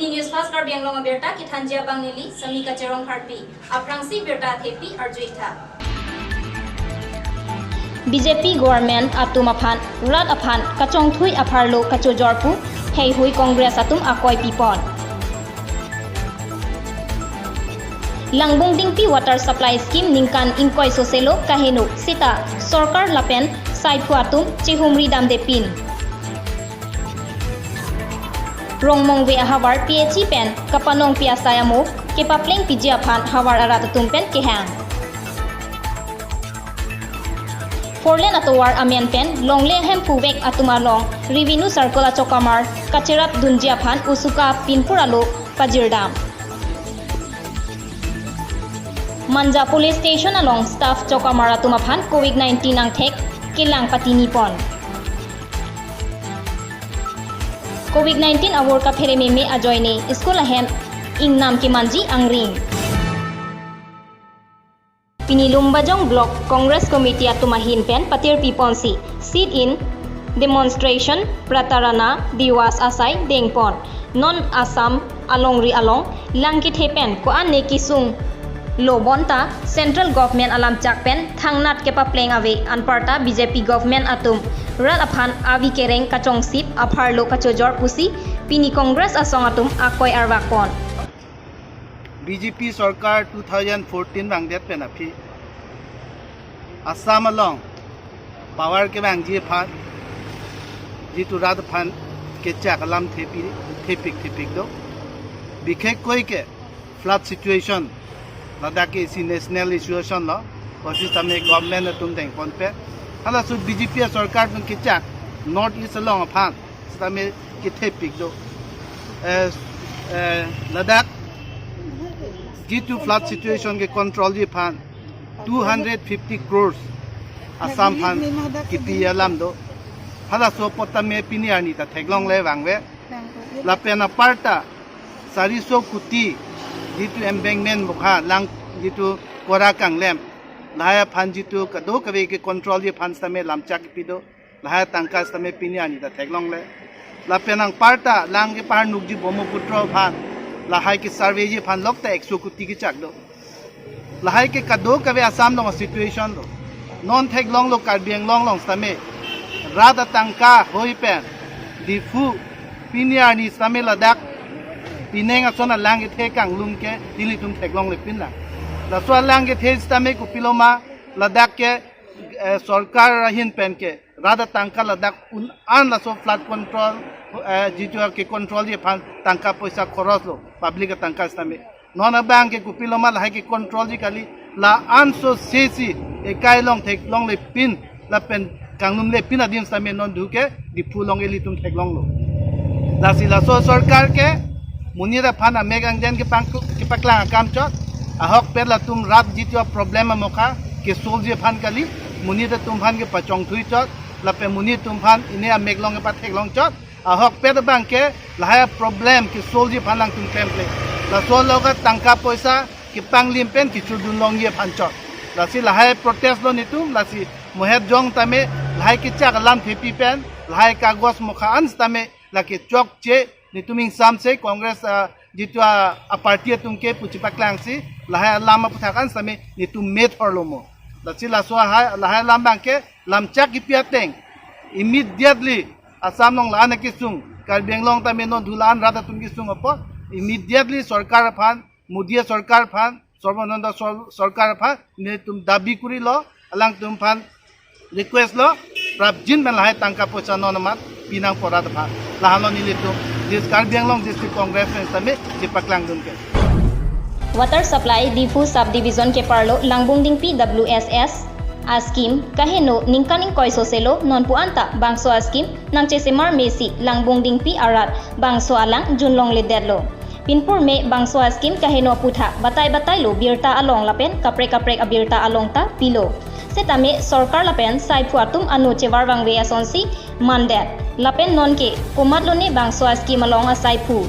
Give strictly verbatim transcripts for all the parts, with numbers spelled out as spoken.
News Fast Karbi Anglong abirta kethanji abang neli Samika Cherong Kharpi. Aphrangsi birta athepi arju-ik tha. B J P government atum aphan rat aphan kachongthui apharlo kachojor pu heihui Congress atum akoi pipon. Langbung Dingpi Water Supply Scheme ningkan ingkoi soselo kaheno seta sorkar lapen saiphu atum chehumri damde pin. Rongmongve ahavar P H E pen kapanongpi asai amo kepaplengpiji aphan havar arat atum pen kehang. Four lane atovar amen pen longle ahemphu vek atum along Revenue Circle achokamar kacherap dunji aphan usuka pinpur alo pajirdam. Manja Police Station along staff chokamar atum aphan Covid nineteen angthek kelang patini pon. Covid nineteen avur kaphere meme ajoine school ahem ingnam kemanji angring. Pini Lumbajong Block Congress Committee atum ahin pen patir piponsi sit-in demonstration Pratarana Diwas asai dengpon. Non Assam alongri along lang kethe pen ko-an ne kesung lo bonta central government alamchak pen thangnat kepapleng ave, anparta B J P government atum rat aphan avi kereng kachongsip apharlo kachojor pusi pini Congress asong atum akoi arvakpon. B J P sorkar two thousand fourteen vangdet pen aphi Assam along power kevangji aphan jitu rat aphan kechak alam thepi, thepik thepik do. Bikhekkoi ke flood situation ladak ke isi national issue ason lo, kosi tame government atum dengponpe. Halaso B J P sorkar atum kechak North East along aphan sitame kethepik do. Eh, eh, ladak jitu flood situation ke controlji aphan two hundred fifty crores Assam aphan kipi alam do. Halaso apot tame pini arni ta theklongle vangve. Lapen aparta sariso kuti jitu embankment mokha lang jitu kora kanglem, lahai aphan jitu kadokave ke controlji aphan sitame lamchak kipi do. Lahai tangka sitame pini arni ta theklongle. Lapen anparta lang kepaharnukji Brahmaputra aphan, lahai ke surveyji aphan lok ta ekso kuti kechak do. Lahai ke kadokave Assam along situation do. Non theklonglo Karbi Anglong along sitame rat atangka hoi pen Diphu pini arni sitame ladak penang ason alang kethe kanglum ke nelitum theklongle pinlang. Laso alang kethe sitame kopiloma ladak ke, eh, sorkar ahin pen ke rat atangka ladak un-an laso flood control, eh, jitu ke controlji aphan tangka poisa khoros lo, public atangka sitame. Non abang ke kopiloma lahai ke controlji kali, la-an so sesi ekai along theklongle pin lapen kanglumle pin adim sitame non duke Diphu along ilitum theklonglo. Lasi laso sorkar ke monit aphan amek angjan kepang-, kepaklang akam chot, ahokpet latum rat jitu problem amokha kesolveji aphan kali, monit atum aphan kepachongthui chot, lapen monit atum aphan ine amek along kepatheklong chot, ahokpet abang ke lahai problem kesolveji aphan nangtum klemkle. Laso aloka tangka poisa kepanglim pen kechurdun longji aphan chot. Lasi lahai protest lo nelitum, lasi mohet jong tame lahai kechak alam thepi pen, lahai kagos mokha an sitame lake chokche nelitum ingsamse Congress, ah, jitu a, a party atum ke pu chepaklangsi lahai alam aputhak an sitame nelitum methor lo mo. Lasi laso ahai, lahai alam abang ke lamchak kipi ateng immediately Assam along la-an kesung, Karbi Anglong tame non dulan rat atum kesung apot immediately sorkar aphan, Modi sorkar aphan, Sarbananda sor-, sorkar aphan nelitum dabi kurilo, alangtum aphan request lo, prapjin pen lahai tangka poisa non amat pinang po rat aphan. Lahenlo nelitum, this Karbi Anglong District Congress pen sitame chepaklangdun ke. Water supply Diphu subdivision keparlo Langbung Dingpi W S S a scheme kaheno ningkan ingkoi soselo nonpu anta bangso a scheme nangchesemar mesi Langbung Dingpi arat bangso alang junlongledetlo. Pinpur me bangso a scheme kaheno aputhak batai batai lo birta along lapen kaprek kaprek abirta along ta pilo. Setame sorkar lapen saiphu atum ano chevar vangve asonsi mandet. Lapen nonke komatlo ne bangso a scheme along asaiphu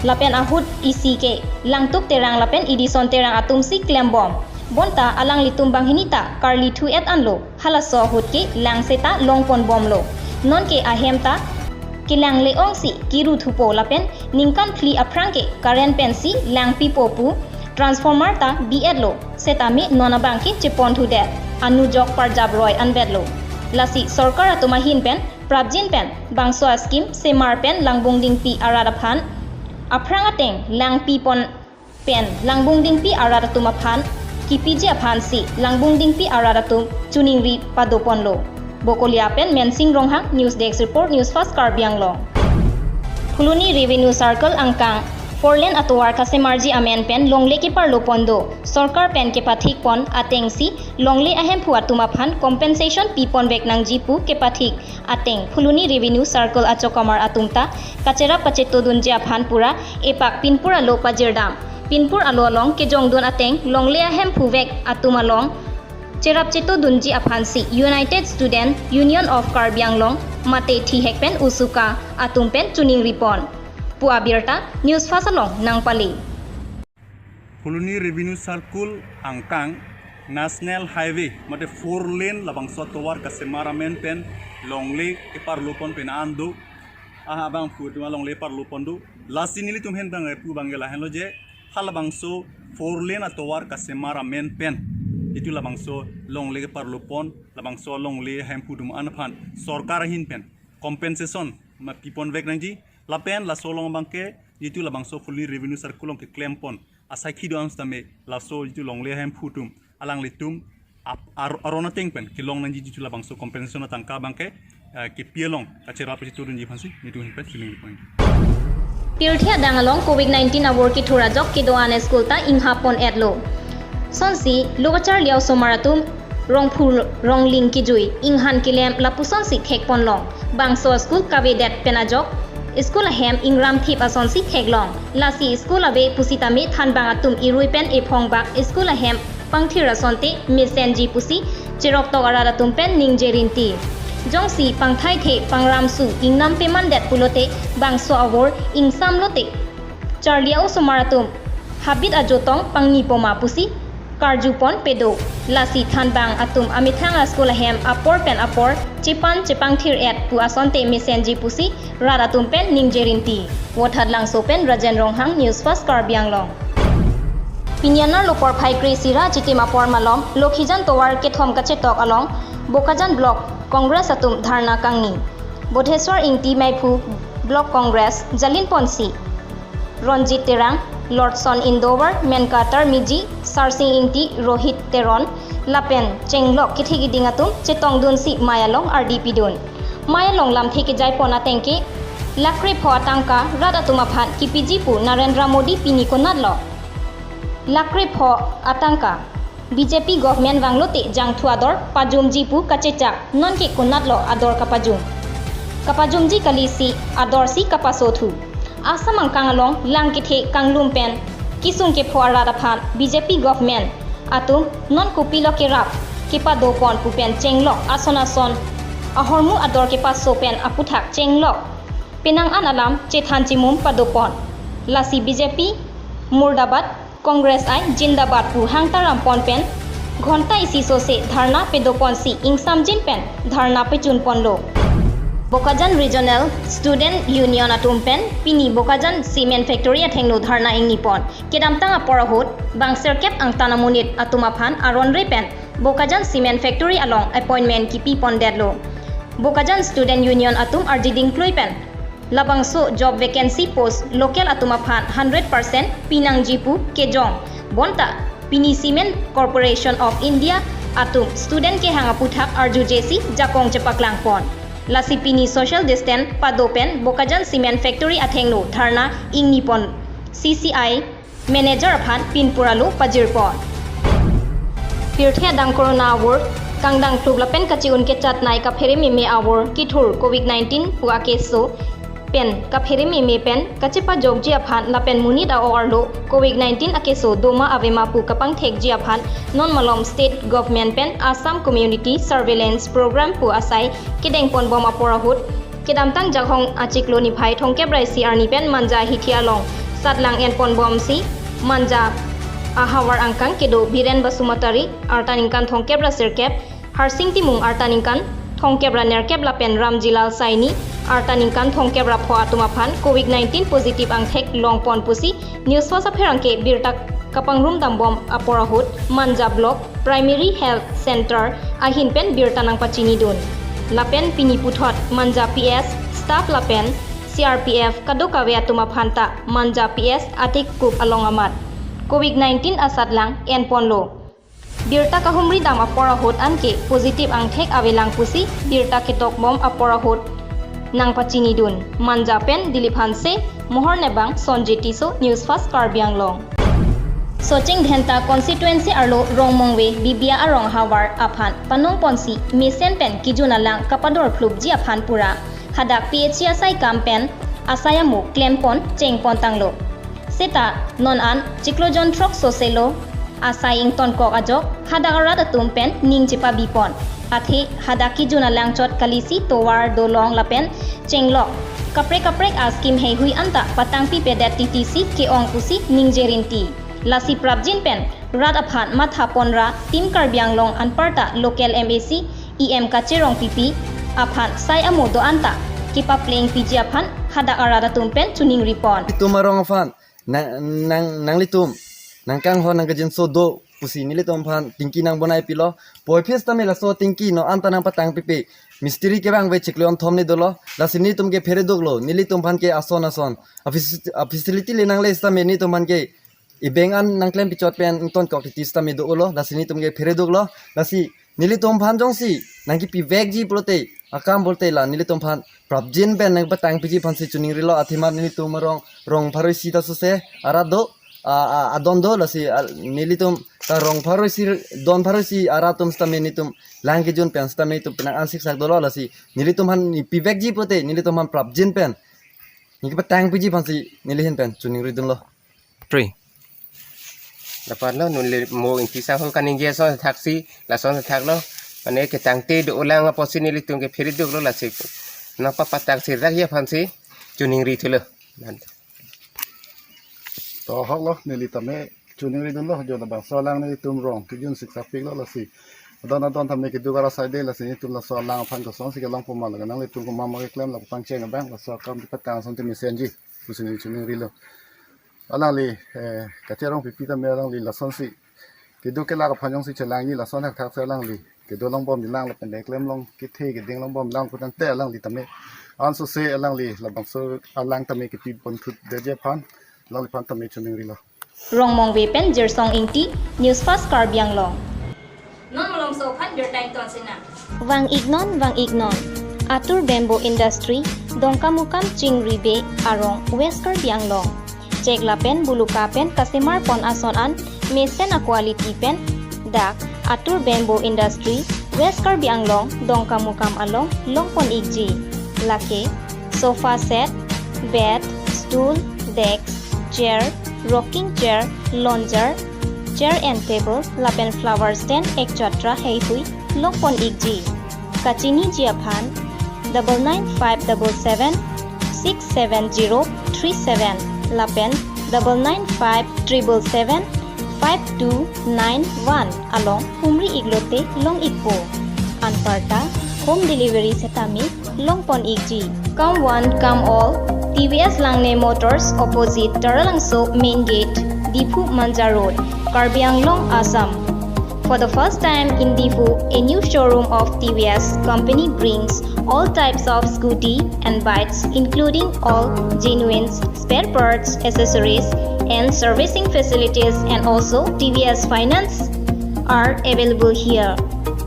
lapen ahut isi ke Langtuk Terang lapen Edison Terang atumsi klembom. Bonta alanglitum banghini ta karli thu-et anlo. Halaso ahut ke lang seta longponbomlo. Nonke ahem ta kelang le-ongsi kiru thupo lapen ningkan phli aphrang ke current pensi langpipo pu transformer ta bi-etlo setame non abangke cheponthudet anujok parjap roi anvetlo. Lasi sorkar atum ahin pen prapjin pen bangso a-scheme semar pen Langbongdingpi arat aphan aphrang ateng langpipon pen Langbongdingpi arat atum aphan kipiji aphansi Langbongdingpi arat atum choningri padoponlo. Bokolia pen Mensing Ronghang, News Desk Report, News Fast Karbi Anglong. Phuloni Revenue Circle angkang four lane atovar kasemarji amen pen longle keparlopon do. Sorkar pen kepathikpon atengsi longle ahemphu atum aphan compensation piponvek nangji pu kepathik ateng Phuloni Revenue Circle achokamar atum ta kacherap kachetodunji aphan pura epak pinpur alo pajirdam. Pinpur alo along kejongdun ateng longle ahemphuvek atum along cherap chetodunji aphansi United Student Union of Karbi Anglong mate thihek pen usuka atum pen choningripon pu abirta News Fast along nangpale. Phuloni Revenue Circle angkang National Highway mate four lane labangso atovar kasemar amen pen longle keparlopon pen an do. Aha abang pu atum alongle parlopon do. Lasi nelitum ahin abang pu abang lahenlo je halabangso four lane atovar kasemar amen pen itum labangso longle keparlopon, labangso longle ahemphu atum an aphan sorkar ahin pen compensation ma piponvek nangji lapen laso along abangke itum labangso Phuloni Revenue Circle along keklempon asai khi do-an setame laso itum longle ahemphu atum alanglitum ap-, ar-, aron ateng pen kelong nangji itum labangso compensation atangka abangke, eh, kepi along kacherap chetodunji aphansi nelitum ahin pen choningripon. Pirthe adang along Covid nineteen avur kethur ajok kedo-an school ta inghap pon-etlo. Sonsi lo kacharli a-osomar atum rongphu rongling kejui inghan kelem lapusonsi thekponlong. Bangso school kavedet pen ajok school ahem ingram thip asonsi theklong. Lasi school ave pusitame thanbang atum irui pen ephongbak school ahem pangthir asonte mesenji pusi cheroktok arat atum pen ningje rinti. Jongsi pangthaithe pangramsu ingnam pemandet pulote bangso avur ingsamlote charli a-osomar atum habit ajotong pangni poma pusi karjupon pedo. Lasi thanbang atum amethang a-school ahem apor pen apor chepan chepangthir-et pu asonte mesenji pusi rat atum pen ningje rinti. Vothatlangso pen Rajen Ronghang, News Fast Karbi Anglong. Pini anerlo porphai kre-isi ra chitim apor malom Lokhijan tovar kethom kachetok along Bokajan Block Congress atum dharna kangni. Bodheswar Ingti Meiphu Block Congress jalinponsi Ronjit Terang, Lordson Indovar, Menka Tarmiji, Sarsing Ingti, Rohit Teron lapen chenglok kethe keding atum chetongdunsi mei along ardi pidun. Mei along lamthe kejaipon atengke lakh krepho atangka rat atum aphan kipiji pu Narendra Modi pini konatlo lakh krepho atangka B J P government vanglote jangthu ador pajumji pu kachechak, nonke konatlo ador kapajum? Kapajumji kalisi adorsi kapasothu. Assam angkang along lang kethe kanglum pen kesung kepho arat aphan B J P government atum non kopilo kerap kepadopon pu pen chenglok ason ason ahormu ador kepaso pen aputhak chenglok penang an alam chethan chimum padopon. Lasi B J P murdabad, Congress ai jindabad pu hangta rampon pen ghonta isi sose dharna pedoponsi ingsamjin pen dharna pechunponlo. Bokajan Regional Student Union atum pen pini Bokajan Cement Factory athengno dharna ingnipon. Kedamtang apor ahut bang sirkep angtan amonit atum aphan aronre pen Bokajan Cement Factory along appointment kipipondetlo. Bokajan Student Union atum arjiding klui pen labangso job vacancy post local atum aphan hundred percent pinangji pu kejong. Bonta pini Cement Corporation of India atum student kehang aputhak arjujesi jakong chepaklangpon. Lasi pini social distance pado pen Bokajan Cement Factory athengno dharna ingnipon C C I manager aphan pinpur alo pajirpon. Pirthe adang corona avur kangdang kluk lapen kachi-un kechatnei kaphere meme avur kethur Covid nineteen pu akeso pen kaphere meme pen kachepajokji aphan lapen monit a-o arlo Covid nineteen akeso doma avema pu kapangthekji aphan non malom state government pen Assam Community Surveillance Program pu asai kedengponbom apor ahut kedamtang Jakhong achiklo niphai thomkep ra isi arni pen Manja hithi along satlang enponbomsi Manja ahavar angkang kedo Biren Basumatary arta ningkan thomkep ra sirkep, Harsing Timung arta ningkan thomkep ra nerkep lapen Ramjilal Saini Arta ningkan thomkep ra pho atum aphan covid nineteen positive angthek longpon pusi News First apherangke birta kapangrumdambom apor ahut Manja Block Primary Health Center ahin pen birta nangpachinidun. Lapen pini puthot Manja P S staff lapen C R P F kadokave atum aphan ta Manja P S atik kup along amat covid nineteen asatlang enponlo. Birta kahumridam apor ahut anke positive angthek avelang pusi birta ketokbom apor ahut nangpachinidun. Manja pen Dilip Hanse, Mohor Nebang, Sonjit Tisso, News First Karbi Anglong. Socheng Dhenta constituency arlo Rongmongve Bibia arong havar aphan panongponsi mesen pen kijun alang kapador phlupji aphan pura hadak P H C asai kam pen asai amo klempon chengpon tanglo. Seta non an chiklo jon throk soselo asai ingtonkok ajok hadak arat atum pen ning chepabipon. Athe hadak kijun alang chot kalisi tovar dolong lapen chenglok kaprek kaprek a-scheme heihui anta patangpipedet titi si ke-ong pusi ningje rinti. Lasi prapjin pen rat aphan mathaponra Team Karbi Anglong anparta local M A C E M Kache Rongpipi aphan sai amo do anta kepaplengpiji aphan hadak arat atum pen choningripon. Itum arong aphan nang nang nanglitum nangkanghon nangkejinso do pusi nelitum aphan tingki nangbonaipilo. Puvoiphit sitame laso tingki non anta nangpatangpipe. Mistiri kevangve chiklo jon thom ni dolo. Lasi nelitum ke phereduklo. Nelitum aphan ke ason ason a faci- a facility le nangle sitame nelitum aphan ke e-bank an nangklem pichot pen ingtonkok titi sitame dolo. Lasi nelitum ke phereduklo. Lasi nelitum aphan jongsi nangkepivekji pulote akam pulote la nelitum aphan prapjin pen nangpatangpiji aphansi choningrilo. Athema nelitum arong rong pharo isi ta sose arat do, a, a, adon do. Lasi, a, nelitum ta rong pharo isi, don pharo isi arat atum sitame nelitum lang kijun pen sitame nelitum penang ansik sak dolo. Lasi nelitum aphan nepivekji pulote nelitum aphan prapjin pen nangkepatangpiji aphansi neli ahin pen choningridunlo. Three. Dapat lo nunle mo Ingti Sangho kaningje ason thaksi lason thaklo. Mane ketangte dolang apotsi nelitum ke phereduklo lasi nangpapatak sirdak ya aphansi choningri thulo. To ahoklo neli tame choningridunlo, jo labangso alang nelitum rong kijun siksapiklo lasi adon adon tame keduk ara saide lasi nelitum laso alang aphan kosonsi kelongpo ma laga nanglitum komat ma keklem lapu pangcheng abang laso akam kepatang asonte mesenji pusi neli choningrilo. Alangli, eh, Kache Rongpipi tame alangli lasonsi keduk kelak aphan jongsi chelangji lason thakthak si alangli kedo longbomjilang lapen keklem long kethe keding longbomlang putangte alangli tame ansose alangli labangso alang tame kepiponthutdeji aphan alangliphan tame choningrilo. Rongmongve pen Jirsong Ingti, News First Karbi Anglong. Non malomso aphan birta ington sinang. Vang-iknon, vang-iknon. Atur Bamboo Industry, Dongkamukam Chingri Bey arong, West Karbi Anglong. Chek lapen buluka pen kasemarpon ason an mesen a-quality pen dak Atur Bamboo Industry, West Karbi Anglong, Dongkamukam along longpon-ikji. Lake sofa set, bed, stool, desk, chair, rocking chair, lounger, chair and table, lapen flower stand, et cetera heihui longpon-ikji. Kachiniji aphan double nine five double seven six seven zero three seven lapen double nine five triple seven five two nine one along humri-iklote long-ikpo. Anparta home delivery setame longpon-ikji. Come one, come all. T V S Langne Motors, opposite Taralangso Main Gate, Diphu Manja Road, Karbi Anglong, Assam. For the first time in Diphu, a new showroom of T V S company brings all types of scooty and bikes, including all genuine spare parts, accessories, and servicing facilities, and also T V S finance are available here.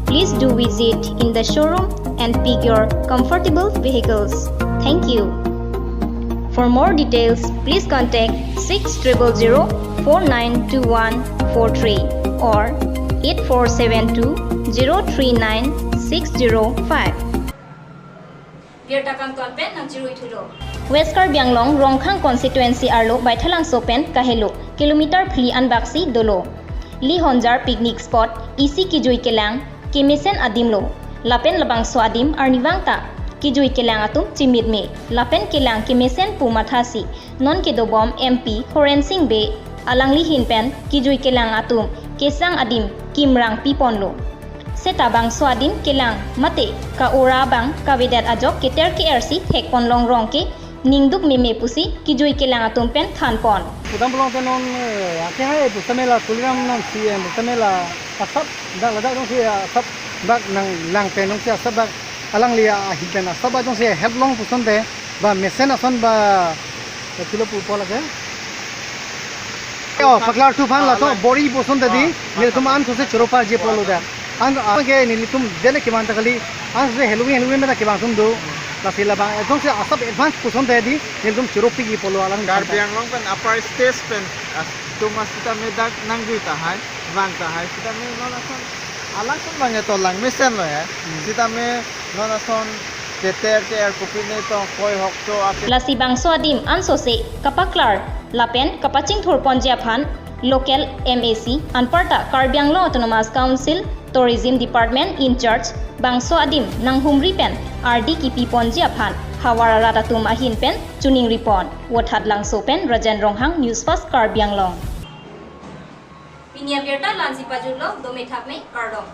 Please do visit in the showroom and pick your comfortable vehicles. Thank you. For more details, please contact six triple zero four nine two one four three or eight four seven two zero three nine six zero five. Birta kangton pen nangchirui thulo. West Karbi Anglong Rongkhang constituency arlo Baithalangso pen kahelo kilometer phli anbaksi dolo Lihonjar picnic spot isi kijui kelang kemesen adimlo. Lapen labangso adim arnivang ta kijui kelang atum chimitme lapen kelang kemesen pu mathasi non kedobom M P Horen Sing Bey alangli ahin pen kijui kelang atum kesang adim kimrang piponlo. Seta bangso adim kelang mate ka-ura abang kavedet ajok keter ke-er si thekpon long rong ke ningduk meme pusi kejui kelang atum pen thanpon. Kudam pulote non, eh, ake hai pusitame la Tuliram non C M pusitame la asap dak ladak jongsi asap dak nanglang pen jongsi asap dak alangli ahin pen asap dak jongsi help long pusonte ba mesen ason ba, eh, kilo pu pol ake. Oh, paklar tu aphan laso bori pusonte di, nelitum ansose choro parji pulo dak. Ang, ang ke nelitum dele kevan ta kali, ansose Halloween, Halloween mena kevang atum do. Lasi labang, eh, jongsi asap advance pusonte di, nelitum choro piji pulo alang. Karbi Anglong pen upper stage pen, ah, atum sitame dak nangjui tahai, vang tahai, sitame non ason, alangtum vang eto lang mesen lo he. Hmm. Sitame non ason keter ke-er kopine to koi hok to ate. Lasi bangso adim ansose kapaklar lapen kapachingthur ponji aphan local M A C anparta Karbi Anglong Autonomous Council Tourism Department in charge bangso adim nanghumri pen ardi kipi ponji aphan havar arat atum ahin pen choningri pon. Vothatlangso pen Rajen Ronghang, News Fast Karbi Anglong. Pini abirta la-ansi pajutlo, dome thakme, kardom.